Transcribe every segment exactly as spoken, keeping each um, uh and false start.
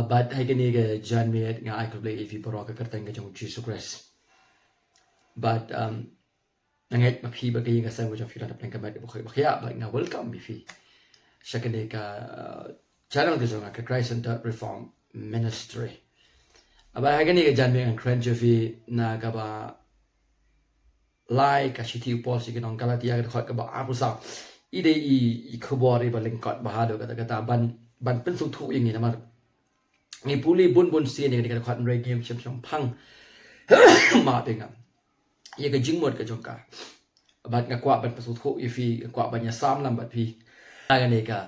Bad ha kane ka janmiet nga ai khublei ïa phi baroh ha ka kyrteng ka jong u Jisu Khrist. Bad, um, nga ngeit ba phi bad ka ïing ka sem ka jong phi la dap lyngkhuh bad bad nga welcome ïa phi sha kane ka, uh, channel ka jong nga, ka Christ Centered Reformed Ministry. Bad ha kane ka janmiet ngan kren sha phi na kaba lai ka shithi u Paul sha ki nong Galatia ka dkhot kaba arphew saw. I dei i, i khubor iba lyngkot bha haduh katta katta ban, ban pynsngewthuh ïa ngi namar ngi pule bun bun sien ïa kane ka dkhot, hynrei ngim shym shong phang ma te ngam ïa ka jingmut ka jong ka. Bad nga kwah ban pynsngewthuh ïa phi, nga kwah ban ïasam lang bad phi na kane ka,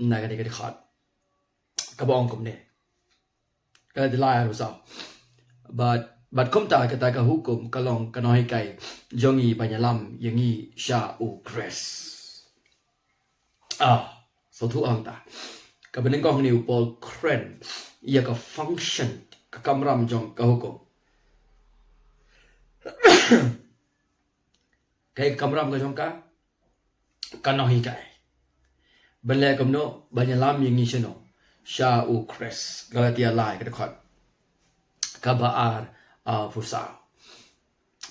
na kane ka dkhot kaba ong kumne. Ka dei lai arphew saw. Bad, bad kumta kata ka hukum ka long ka nonghikai jong ngi ban ïalam ïa ngi sha u Khrist. Ah, sngewthuh hangta. Kaba nyngkong hangne u Paul u kren ïa ka function, ka kamram jong ka hukum. Kaei ka kamram ka jong ka? Ka nonghikai. Ban leh kumno? Ban ïalam ïa ngi shano? Sha u Khrist. Galatia lai ka dkhot kaba ar, ah, arphew saw.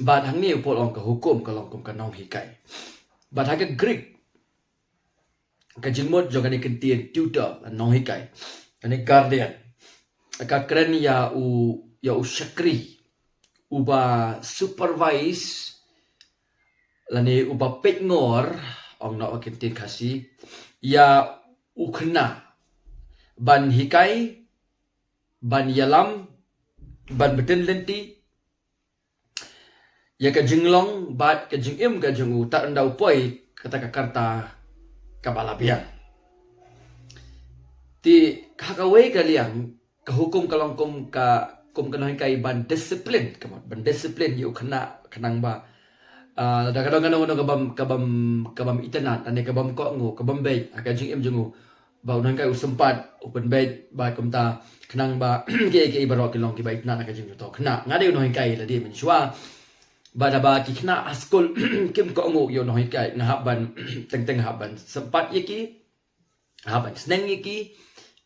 Bad hangne u Paul u ong ka hukum ka long kum ka nonghikai. Bad ha ka Greek, ka jingmut jong kane ka ktien tutor, nonghikai, kane guardian, ka kren ïa u, ïa u shakri uba supervise lane uba peit ngor, ong noh ha ka ktien Khasi, ïa u khynnah ban hikai, ban ïalam, ban btin lynti ïa ka jinglong bad ka jingim ka jong u tad ynda u poi kata ka karta kaba la biang. Te ha kawei ka liang ka hukum ka long kum ka, kum ka nonghikai ban discipline, ka mut ban discipline ïa u khynnah khnang ba, ah, lada ka don kano kano ka bym, ka bym, ka bym itynnad, lane ka bym kohnguh, ka bym beit ha ka jingim jong u, ba u nonghikai u sympat, u pynbeit, bad kumta khnang ba kiei kiei baroh ki long kiba itynnad ha ka jingim jong uto u khynnah. Nga dei u nonghikai lade mynshuwa. Bad haba ki khynnah ha skul kim kohnguh ïa u nonghikai, nga hap ban, teng teng nga hap ban sympat ïa ki, nga hap ban sneng ïa ki,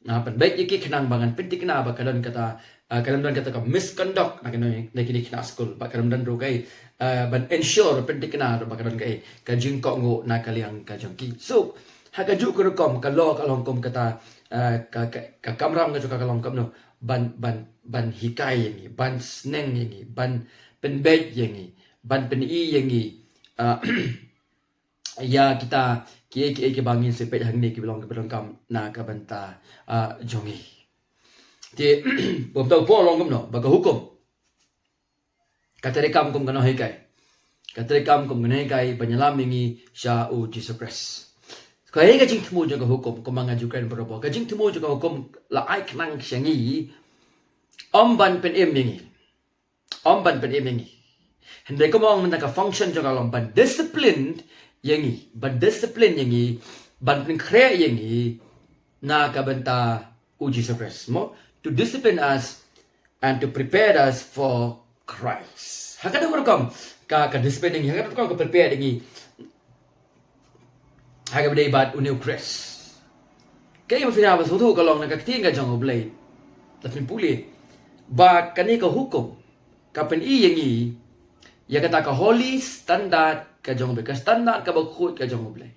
nga hap ban beit ïa ki khnang ba ngan pynthikna ba kan don kata, ah, kan ym don kata ka misconduct na kine, na kine ki khynnah skul, bad kan ym don ruh kaei, ah, ban ensure, pynthikna ruh ba kan don kaei, ka jingkohnguh na ka liang ka jong ki. So ha kajuh ka rukom ka law ka long kum kata, ah, ka, ka, ka kamram ka jong ka ka long kumno? Ban, ban, ban hikai ïa ngi, ban sneng ïa ngi, ban pynbeit ïa ngi, ban pyni ïa ngi, ah, ïa kita kiei kiei kiba ngin sa peit hangne kiba long, kiba long kam na ka bynta, ah, jong ngi. Te kumta u Paul u ong kumno? Ba ka hukum ka treikam kum ka nonghikai. Ka treikam kum ka nonghikai ban ïalam ïa ngi sha u Jisu Khrist. Kaei ka jingthmu jong ka hukum? Kumba nga ju kren barabor, ka jingthmu jong ka hukum la ai khnang sha ngi, ym ban pynim ïa ngi. Ym ban pynim ïa ngi. Hynrei kumba ong mynta ka function jong ka long ban discipline ïa ngi, ban discipline ïa ngi, ban pynkhreh ïa ngi na ka bynta u Jisu Khrist. Mo, to discipline us and to prepare us for Christ. Ha kajuh ka rukom ka, ka discipline ïa ngi, ha kajuh ka rukom ka prepare ïa ngi ha kaba ïadei bad une u Khrist. Kaei ba phi hap ban sngewthuh ka long na ka ktien ka jong U Blei, lada phin pule, ba kane ka hukum ka pyni ïa ngi ïa kata ka holy standard ka jong U Blei, ka standard kaba khuid ka jong U Blei.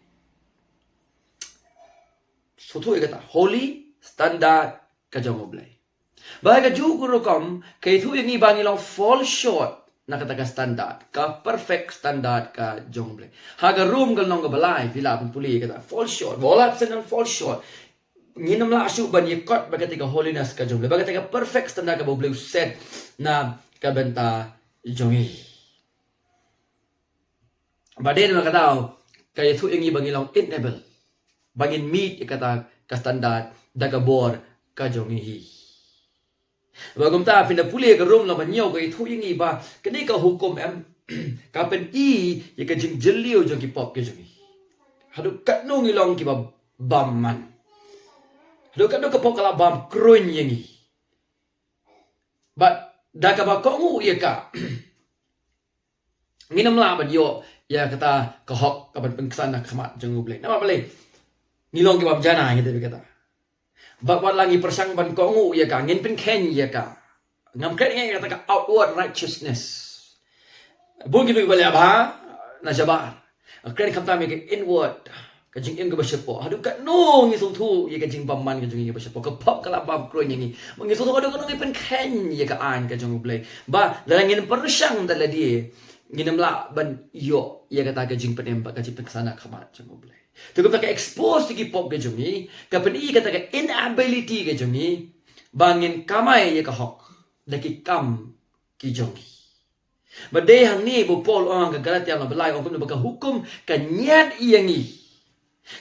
Sngewthuh ïa kata, holy standard ka jong U Blei. Ba ha kajuh ka rukom ka ïathuh ïa ngi ba ngi long fall short na kata ka standard, ka perfect standard ka jong U Blei. Ha ka Rom ka lynnong kaba lai, phi lah ban pule ïa kata, fall short. Ba all have sinned and fall short. Ngin ym lah shuh ban ïakot bad kata ka holiness ka jong U Blei, bad kata ka perfect standard kaba U Blei u set na ka bynta jong ngi. Bad dei na kata ka ïathuh ïa ngi ba ngi long unable ba ngin meet ïa kata ka standard da ka bor ka jong ngi hi. Bad kumta phin da pule ka Rom lynnong ba hynñiew, ka ïathuh ïa ngi ba kane ka hukum em ka pyni ïa ka jingjylliew jong ki pop ki jong ngi. Haduh katno ngi long kiba bymman, haduh katno ka pop ka la bam kruiñ ïa ngi. Bad da kaba kohnguh ïa ka, ngin ym lah ban ïoh ïa kata ka hok kaban pynksan na khmat jong U Blei. Namar balei? Ngi long ki bym janai, ngi tip ïa kata. Bad wat la ngi pyrshang ban kohnguh ïa ka, ngin pynkheiñ ïa ka. Ngam kren ïa kata ka outward righteousness. Bun ki briew ba leh bha na shabar. Kren khamtam ïa ka inward, ka jingim kaba shapoh. Haduh katno ngi sngewthuh ïa ka jingbymman ka jong ngi kaba shapoh. Ka pop ka la bam kruiñ ïa ngi. Ngi sngewthuh haduh katno ngi pynkheiñ ïa ka aiñ ka jong U Blei. Ba lada ngin pyrshang da lade, ngin ym lah ban ïoh ïa kata ka jingpynim bad ka jingpynksan ha khmat jong U Blei. Te kumta ka expose ïa ki pop ka jong ngi, ka pyni kata ka inability ka jong ngi ba ngin kamai ïa ka hok da ki kam ki jong ngi. Ba dei hangne ba u Paul u ong ha ka Galatia lynnong ba lai, u ong kumne ba ka hukum ka ñiad ïa ngi.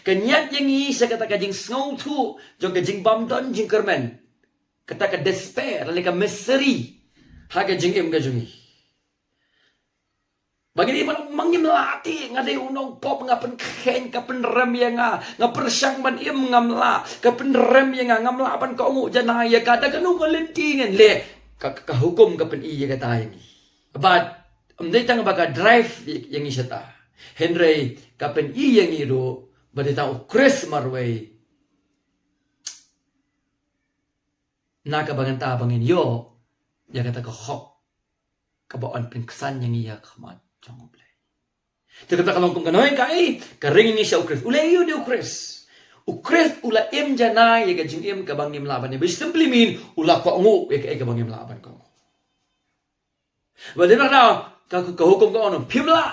Ka ñiad ïa ngi sha kata ka jingsngewthuh jong ka jingbymdon jingkyrmen. Kata ka despair, lane ka misery ha ka jingim ka jong ngi. Ba ngi dei ban ong, ma ngim lah te, nga dei u nongpop, nga pynkheiñ, ka pynrem ïa nga, nga pyrshang ban im, ngam lah, ka pynrem ïa nga, ngam lah ban kohnguh janai ïa ka, da kano ka lynti ngan leh. Ka, ka, ka hukum ka pyni ïa kata ïa ngi. Bad ym dei tang ba ka drive ïa, ïa ngi shata, hynrei ka pyni ïa ngi ruh ba dei tang U Khrist marwei na kaba ngan ta ba ngin ïoh ïa kata ka hok kaba yn pynksan ïa ngi ha khmat jong U Blei. Te kata ka long kum ka nonghikai, ka ring ïa ngi sha U Khrist. U la ïoh de U Khrist. U Khrist u la im janai ïa ka jingim kaba ngim lah ban im. Which simply mean u la kohnguh ïa kaei kaba ngim lah ban kohnguh. Ba dei na ka, ka, ka hukum ka ong, phim lah,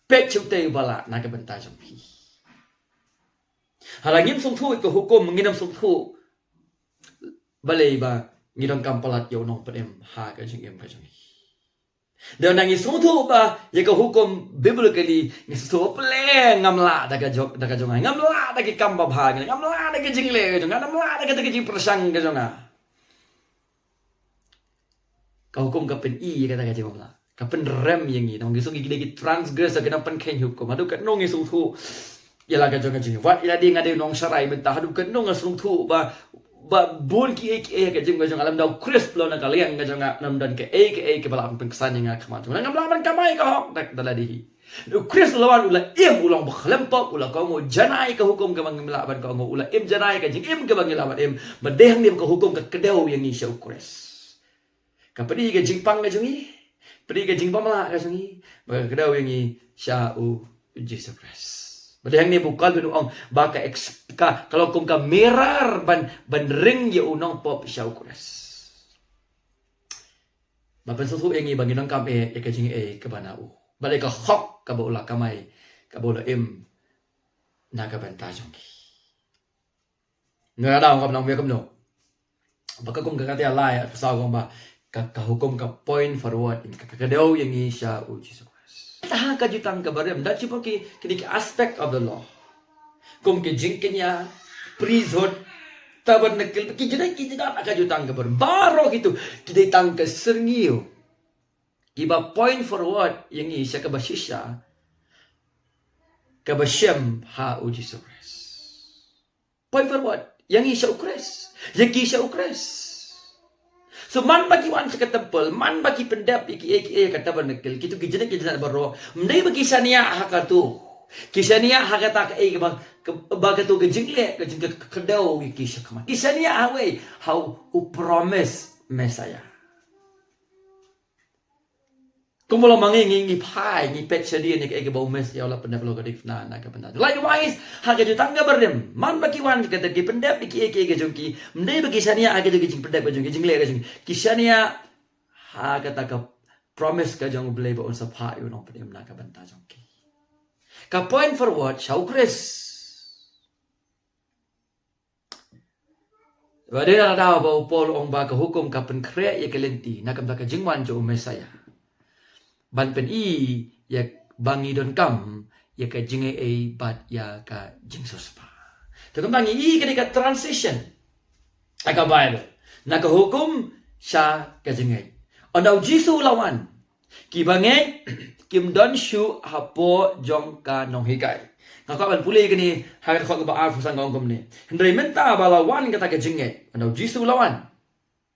peit sha utei uba lah na ka bynta jong phi. Hala ngim sngewthuh ïa ka hukum, ngin ym sngewthuh balei ba ngi donkam palat ïa u nongpynim ha ka jingim ka jong ngi. Dei na ngi sngewthuh ba ïa ka hukum biblically, ngi sngewthuh ba pynlong, ngam lah da ka jong, da ka jong nga, ngam lah da ki kam babha, ngam lah da ka jingleh ka jong nga, ngam lah da kata ka jingpyrshang ka jong nga. Ka hukum ka pyni ïa kata ka jingmlak. Ka pynrem ïa ngi, nong ngi sngewthuh ki dei ki transgressor, ki nongpynkheiñ hukum. Haduh katno ngi sngewthuh ïa la ka jong ka jingim. Wat ïa la dei nga dei nongsharai mynta, haduh katno nga sngewthuh ba, ba bun kiei kiei ha ka jingim ka jong nga, lymda U Khrist pynlong na ka liang ka jong nga, ngam don kaei kaei kaba lah ban pynksan ïa nga ha khmat jong nga. Ngam lah ban kamai ka hok da, da lade hi. U Khrist u la wan, u la im, u long ba khlem pop, u la kohnguh janai ka hukum kaba ngim lah ban kohnguh, u la im janai ka jingim kaba ngim lah ban im. Ba dei hangne ba ka hukum ka kdew ïa ngi sha U Khrist. Ka pyni ka jingpang ka jong ngi, pyni ka jingbymlah ka jong ngi, ba ka kdew ïa ngi sha U Jisu Khrist. Ba dei hangne ba u Calvin u ong ba ka ex-, ka, ka long kum ka mirror ban, ban ring ïa u nongpop sha U Khrist. Ba pynsngewthuh ïa ngi ba ngi donkam eh ïa ka jingaiei kaba na u. Balei ka hok kaba u la kamai, kaba u la im na ka bynta jong ngi. Nga da ong kumno, ong kumno. Ba ka kum ka Galatia lai, arphew saw ka ong ba ka, ka hukum ka point forward ïa ngi, ka, ka kdew ïa ngi sha U Jisu Khrist. Te ha ka jutang kaba rim, da shipor ki, ki dei ki aspect of the law. Kum ki jingkñia, priesthood, tabernacle, ki jingkñia, ki jingkñia ha ka jutang kaba rim. Baroh kito ki dei tang ka syrngiew kiba point forward ïa ngi sha kaba shisha, kaba shem ha U Jisu Khrist. Point forward ïa ngi sha U Khrist, ïa ki sha U Khrist. So man ba ki wan sha ka temple, man ba ki pyndep ïa kiei kiei ha ka tabernacle, kito ki jingkñia, ki jingkñia baroh, ym dei ba ki shaniah ha kato. Ki shaniah ha kata kaei kaba, kaba kato ka jingleh, ka jing, ka, ka kdew ïa ki sha khmat. Ki shaniah ha uei? Ha u promise Messiah. Kumba long ma ngi, ngi, ngi phai, ngi peit shadien ïa kaei kaba u Messiah u la pyndep, la ka dei kane na ka bynta. Likewise, ha ka jutang kaba rim, man ba ki wan, kata ki pyndep ïa kiei kiei ka jong ki, ym dei ba ki shaniah ha kato ka jingpyndep ka jong ki, jingleh ka jong ki. Ki shaniah ha kata ka promise ka jong U Blei ba un sa phah ïa u nongpynim na ka bynta jong ki. Ka point forward sha U Khrist. Ba dei na ka daw ba u Paul u ong ba ka hukum ka pynkhreh ïa ka lynti, na ka bynta ka jingwan jong u Messiah, ban pyni ïa ba ngi donkam ïa ka jingaiei bad ïa ka jingsiewspah. Te kumta ngi i kane ka transition ha ka Bible, na ka hukum sha ka jingngeit. Ynda u Jisu u la wan, kiba ngeit kim don shuh hapoh jong ka nonghikai. Nga kwah ban pule kane ha ka dkhot kaba arphew san, ka ong kumne: Hynrei mynta ba la wan kata ka jingngeit, ynda u Jisu u la wan,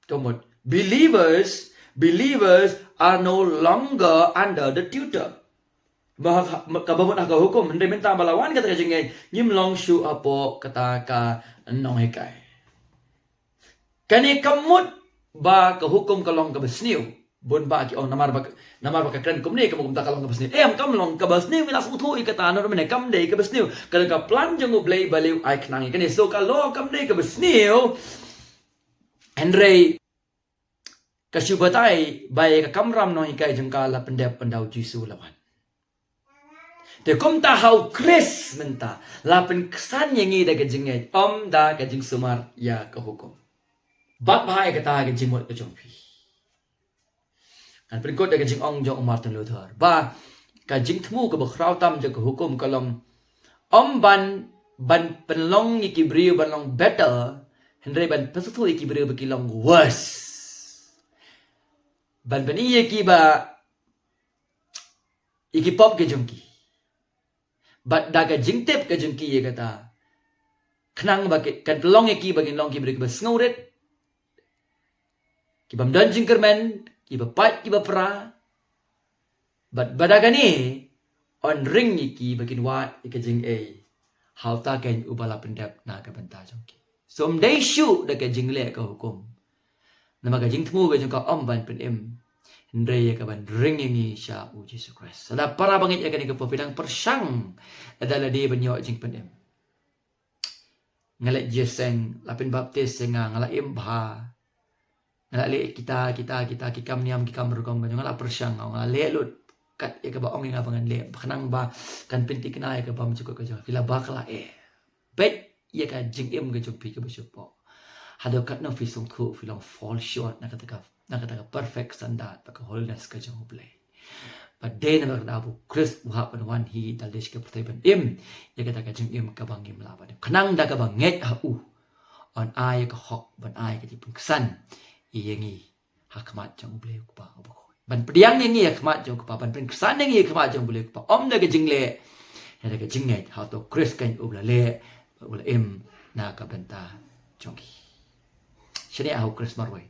ka mut believers, believers are no longer under the tutor. Ba ha, kaba mut ha ka hukum, hynrei mynta ba la wan kata ka jingngeit, ngim long shuh hapoh kata ka nonghikai. Kane kam mut ba ka hukum ka long kaba sniew. Bun ba ki ong namar ba, namar ba ka kren kumne ka mut kumta ka long kaba sniew. Em, kam long kaba sniew, ngi la sngewthuh ïa kata, namar ba kam dei kaba sniew. Ka long ka plan jong U Blei ba leh ai khnang ïa kane. So ka law kam dei kaba sniew. Hynrei ka shu batai ba ïa ka kamram nonghikai jong ka la pyndep ynda U Jisu la wan. Te kumta ha U Khrist mynta la pynksan ïa ngi da ka jingngeit, ym da ka jingsumar ïa ka hukum. Bat bha ïa kata ka jingmut ka jong phi. Ngan pynkut da ka jingong jong u Martin Luther ba ka jingthmu kaba khraw tam jong ka hukum ka long ym ban, ban pynlong ïa ki briew ban long better, hynrei ban pynsngewthuh ïa ki briew ba ki long worse. Ban pyni ïa ki ba, ïa ki pop ki jong ki. Bad da ka jingtip ka jong ki ïa kata, khnang ba ki, kan pynlong ïa ki ba kin long ki briew kiba sngewrit, ki bym don jingkyrmen, kiba pait, kiba pra. Bad, bad da kane yn ring ïa ki ba kin wad ïa ka jingaiei ha uta keiñ uba la pyndep na ka bynta jong ki. So ym dei shuh da ka jingleh ka hukum. Namar ka jingthmu ka jong ka ym ban pynim, hynrei ïa ka ban ring ïa ngi sha U Jisu Khrist. Lada para bangeit ïa kane ka por phi dang pyrshang lada lade ban ïoh jingpynim. Nga leh jingïaseng, la pynbaptis ïa nga, nga la im bha. Nga la leh kita, kita, kita ki kam niam, ki kam rukom ka jong nga, la pyrshang, nga la leh lut kat ïa kaba ong ïa nga ba ngan leh, khnang ba kan pynthikna ïa ka bymjukut ka jong nga. Phi la bakla eh. Bad ïa ka jingim ka jong phi kaba shu pok. Haduh katno phi sngewthuh phi long fall short na kata ka, na kata ka perfect standard bad ka holiness ka jong U Blei. Bad dei namar kata ba U Khrist u hap ban wan hi da lade sha ka pyrthei ban im ïa kata ka jingim kaba ngim lah ban im. Khnang da kaba ngeit ha u, yn ai ïa ka hok ban ai ka jingpynksan ïa ngi ha khmat jong U Blei U Kpa uba khuid. Ban pdiang ïa ngi ha khmat jong U Kpa, ban pynksan ïa ngi ha khmat jong U Blei U Kpa, ym da ka jingleh, hynrei da ka jingngeit ha uta U Khrist keiñ uba la leh, uba la im na ka bynta jong ngi. Shane ha U Khrist marwei.